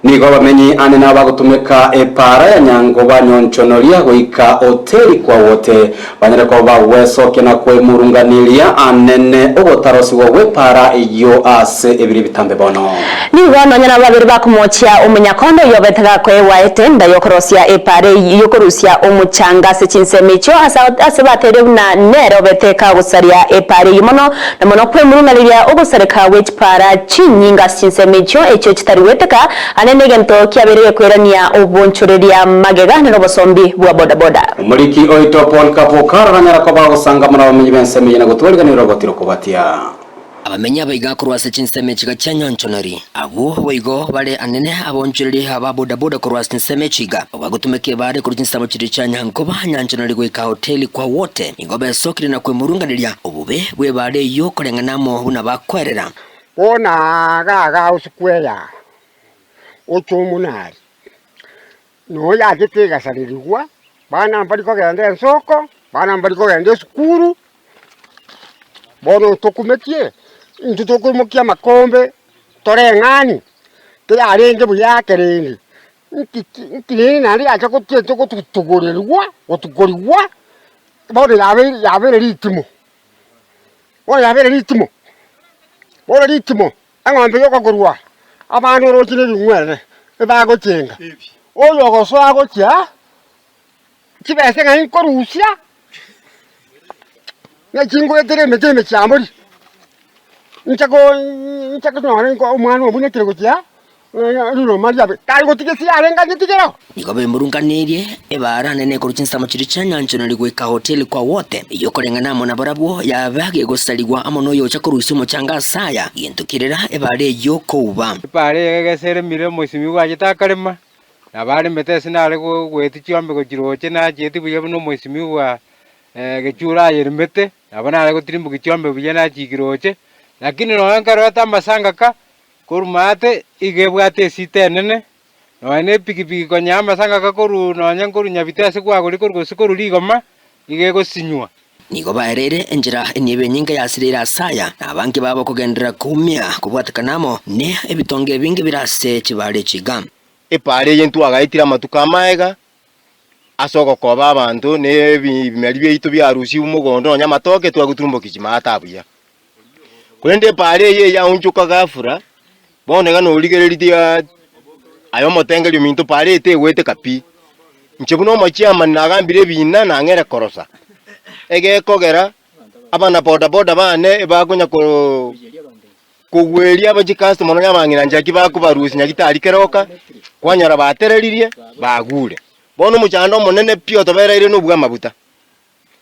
Nigo abamenyi ane nabagotumeka epaara ya Nyangoba nyonchonoria goika Hoteli kwa wote, banyare koba bagwesokia na kwemurunganeria anene ogotarosigwa gw'epaara eyio ase ebiro ebitambe bono. Nigo nonya nabo babere bakomochia omonyakondo oyio obete gakoegwa etenda y'okorosia epaara eyio y'okorusia omochanga ase chinsemo echio ase bateire buna nere obete kagosaria epaara eyio mono Na mono kwemurung'aneria ogosareka gwe chipaara chinyinga ase chinsemo echio, echio chitari gweteka, ane negento kiabeire gekoirania obonchoreria magega nere obosombi bwa bodaboda. Omoriki oito Paul Kabuka aranyara koba agosangamana abamenyi b'ensemo eye na gotwariganera ogotira okobatia. Abamenyi abaiga korwa ase chinsemo echiga chia Nyonchonori, abwo boigo bare anene abonchoreri aba bodaboda korwa ase chinsemo echiga, bagotumeka ebaare korwa chinsemo chiria chia Nyankoba, Nyanchonori goika Hoteli kwa Wote. Nigo besokire na kwemurunganeria obobe bw'ebaare eyio koreng'ana amo buna bakwerera. Bono aaga iga osukweya oche omonari, na oyo achete egasarerigwa, bana mbari kogenda ensoko, bana mbari kogenda esukuru, bono tokumetie, intwe tokoimokia amakombe toreng'ani, tiyarenge buya ekerende, nki ki nki rende naende yacha gotiga gotutorerwa gotukorigwa, bono yabeire yabeire ritimo, bono yabeire ritimo, bono ritimo, eng'ombe yokogorwa, abana oroche na ebing'werere, ebagochenga, oyo ogosoa gochia. Chibesa ng'ai nkorusia, ne chingoetera emete emechiambori, inche ko inche konyora nko omwana obunekire gochia riruma riabe, tari gotiga ase yarenge anyetigere oo. Nigo bemurunganirie ebaara nene korwa chinsemo chiria chia nyanchonori goika hoteli kwa wote, eyio koreng'ana amo nabarabwo yabe gegosarigwa amo noyocha korusia omochanga ase aya, gento kerera ebaara eyio kouba. Ebaara eye egeseremire omosimi bwachete akarema, Nabo aremete ase nare goetia chiombe gochia roche nachieti buya buna omoisimigwa gechure ayeremete, nabo nare gotirimbokia chiombe buya nachiiki roche, lakini nonya nkarorete amasangaka korwa maate iga ebwate esita enene, nonya na epikipiki konya amasangaka korwa nonya nkorwa Nyabite ase kwagorire korwa gose korwa rigoma, iga egosinywa. Nigo baereire enchera enibo enyinge yasireire ase aya, na abange babo kogenderera koumia kobwatekana amo ne ebitonge ebinge bire ase chibaare echi iga. Epaara eye ntwagaetire amatuko amaega ase ogokoba abanto na ebimeri biaito biarusigwe mogondo nonya amatoke twagoturumbokia chimaate abuya. Korende epaara eye eyaonchoka ghafla, bono iga norigereria aye omotengeri ominto paara eye tegoeteka pi. Inche buna omochairman nagambire ebina nang'ere korosa, egekogera abana bodaboda bane ebakonya koo. Kogweria abachikasitoma nonya abang'ina nchaki bakobarusia nyagitari keroka, kwanyora batereririe, bagure. Bono omochando omonene pi otobereire nobwa amabuta.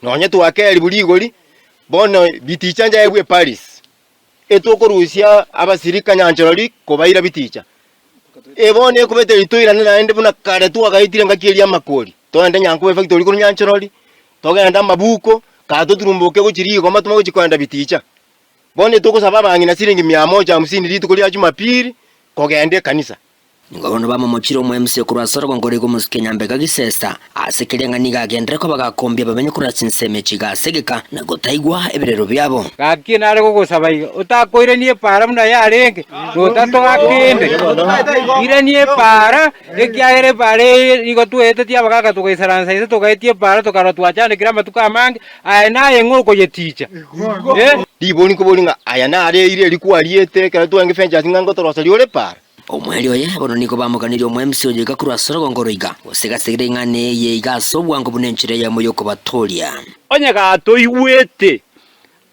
Nonya twakerigwe rigori, bono biticha njaegwe eParis, etokorusia abasirika nyanchorori kobaira biticha. E bono ekobete ritoirane naende buna kare twagaetire engaki eria amakori, togende Nyankoba efactory korwa Nyanchorori, togende amabuko, kaa toturumboke gochia rigoma tomanye gochia kogenda biticha. Bono togosaba abang'ina siringi mia moja hamsini rituko ria Jumapili kogenda ekanisa. Nigo bono bamomochire omoemsi korwa ase orogongo roigo omosike nyambega gisesa, ase keria ng'a nigo agenderere koba gakombia abamenyi korwa ase ensemo echi iga ase egeka, na gotaigwa ebirero biabo. Gaki nare gogosaba iga, otakoirania epaara buna yarenge, notatoa kende. Irania epaara, ekiagera epaara eye nigo tweetetie abagaaka togaisaransa inse togaetia epaara tokarora twachandekire amatuko amange, Aye naye ng'o okoyeticha? Eh? Ribori nkobori ng'a aya nare eira eri kwariete ekero twarenge Ventures ng'a ngotoroseria ore para. Omoerio oye bono nigo bamoganirie omoemsi oyo iga korwa ase orogongo oro iga, gose gasegire ing'ana eye iga ase obwango buna enchera eyemo y'okobatooria. Onye gatoigwete,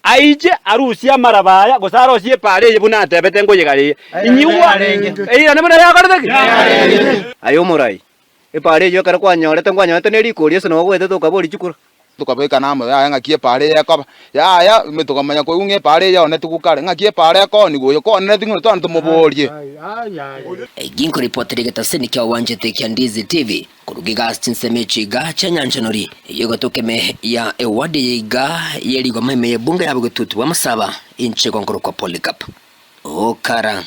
aiche arusie amaraba aya, gose arosie epaara eye buna atebete nkoyegareria. Inyigwa, eirane buna yakorete ki? Aye omorai, Epaara eyio ekero kwanyorete nkwanyorete ne rikori ase nabo gwaetete okabori chikura. Tokabekana amo, yaya ng'aki epaara eye ekoba, yaya ime tokamanya koigwa ng'a epaara eye yaonetigwe kare, ng'aki epaara ekoonigwa, oyo koonereti ng'o twani tomoborie. Ginko ripoti rigetaseni kia owanchete kia Ndizi TV koruga iga ase chinsemo echi iga chia Nyanchanori eyio egotoka ime ya eward eye iga ye rigoma ime ye bunge ya bogetutu bwa Masaba inche gonkorokwa Polycarp Okara.